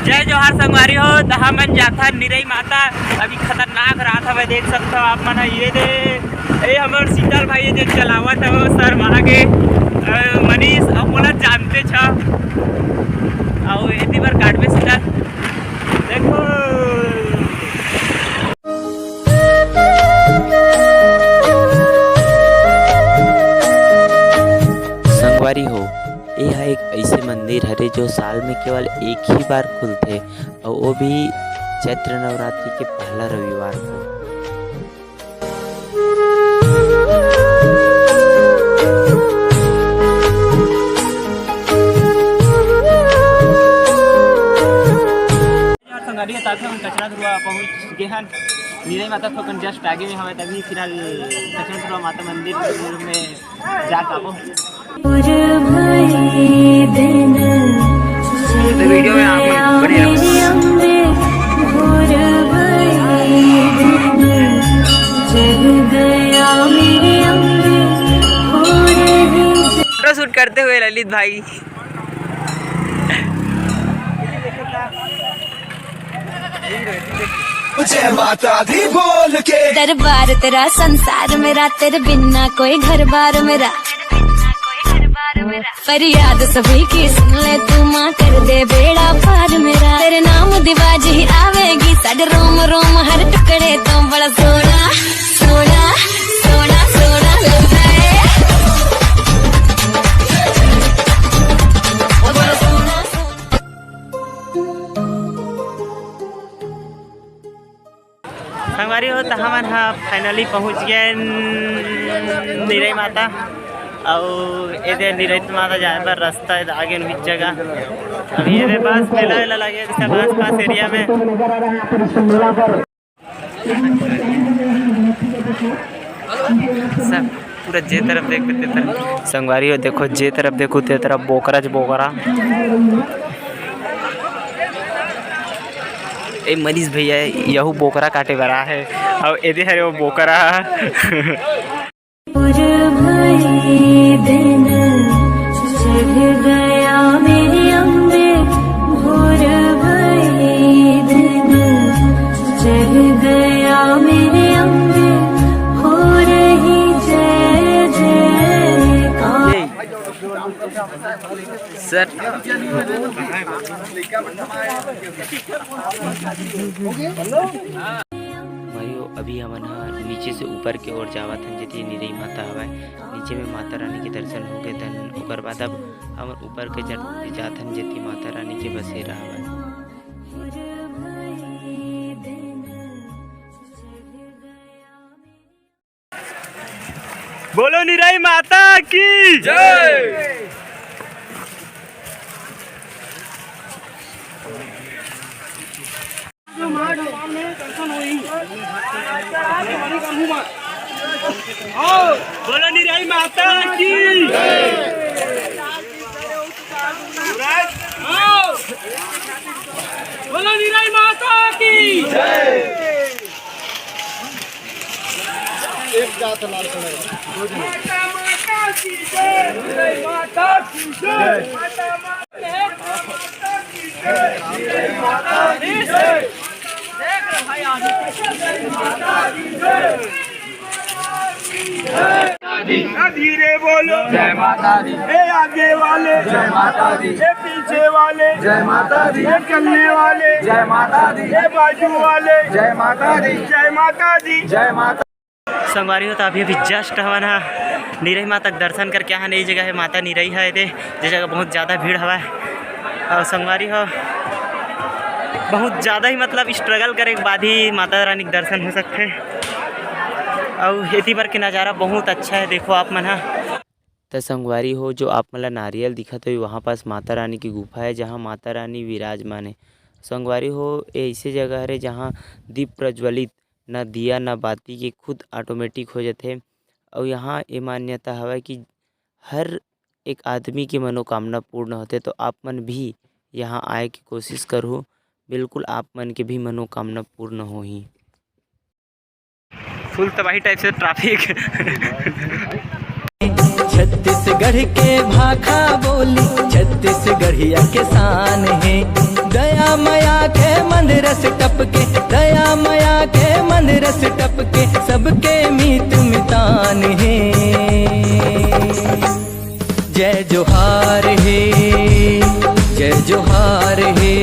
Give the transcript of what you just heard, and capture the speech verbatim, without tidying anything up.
जय जोहार संगवारी हो, त हमन जाथन निरई माता। अभी खतरनाक रात हवे, देख सकत हो आप मन ह। ये दे, ए हमर शीतल भाई जे चलावत हवे, शर्मा के, अ, मनीष, अब मोला जानते छ। अउ एती बर काटबे शीतल। देखो। संगवारी हो, ए ह एक अइसे मंदिर हरे जो साल में केवल एक ही बार खुलथे, अउ वो भी चैत्र नवरात्रि के पहला रविवार को। संगवारी हो, ताथे हम कचरा धुआ पहुंच गे हन। निरई माता थोकन just आगे में हवे, तभी फिलहाल कचरा धुआ माता मंदिर में जा पाबो। वीडियो में आप मन बढ़िया। फोटो शूट करते हुए ललित भाई। जय माता दी बोल के। दरबार तेरा, संसार मेरा, तेरे बिना कोई घर बार मेरा। फरियाद सभी की सुन ले तू माँ, कर दे बेड़ा पार मेरा। तेरे नाम दी बाज ही आवेगी, साडे रोम रोम हर टुकड़े तो बड़ा सोना, सोना, सोना, सोना लगता है। संगवारी हो, त हमन ह finally पहुंच गए निरई माता। अउ एदे निरई माता जाए बर रास्ता हे, आगे बीच जगह। अभी एदे बस मेला वेला लगे, सब आसपास एरिया में। सब पूरा जे तरफ देखबे ते तरफ। संगवारी हो, देखो, जे तरफ देखो ते तरफ बोकरा च बोकरा। ए मनीष भैया, यहू बोकरा काटे बर आए हे, अउ एदे हरे वो बोकरा। भोर भई दिन चढ़ गया मेरे अम्बे, भोर भई दिन चढ़ गया मेरे अम्बे, हो रही जय जयकार। सर। भाइयों, अभी हमन ह नीचे से ऊपर के ओर जावत हन, जेती निरई माता हवय। नीचे में माता रानी के दर्शन हो गए, then ओकर बाद अब हमन ऊपर के जत-, जात हन, जेती माता रानी के बसेरा हवय। बोलो निरई माता की जय। बोलो निरई माता की। बोलो निरई माता की। एक जात लाल कलर। माता, माता की जय, माता की जय, माता, माता की जय, माता की जय। धीरे बोलो। जय माता दी। ए आगे वाले। जय माता दी। ए पीछे वाले। जय माता दी। ए चलने वाले। जय माता दी। ए बाजू वाले। जय माता दी। जय माता दी। जय माता। संगवारी हो, त अभी, अभी just हमन ह निरई माता के दर्शन करके आए हन। ए जगह हे माता निरई ह, एदे, जे जगह बहुत ज़्यादा भीड़ हवय। अउ संगवारी हो, बहुत ज़्यादा ही, मतलब, struggle करे के बाद ही माता रानी के दर्शन हो सकथे। अउ एती बर के नज़ारा बहुत अच्छा हे, देखो आप मन ह। त संगवारी हो, जो आप मन ला नारियल दिखत होही, वहाँ पास माता रानी की गुफा हे, जहाँ माता रानी विराजमान हे। संगवारी हो, ये ऐसे जगह हरे, जहाँ दीप प्रज्वलित, ना दिया ना बाती के खुद automatic हो जाथे। अउ यहाँ ये मान्यता हवय कि हर एक आदमी के मनोकामना पूर्ण होथे, तो आप मन भी यहाँ आए के कोशिश करहु, बिल्कुल आप मन के भी मनोकामना पूर्ण होही। Full तबाही type से traffic। छत्तीसगढ़ के भाखा बोली, छत्तीसगढ़िया के शान हे। दया मया के मंद रस टपके, दया मया के मंद रस टपके, सबके मीत मितान हे। जय जोहार हे, जय जोहार हे,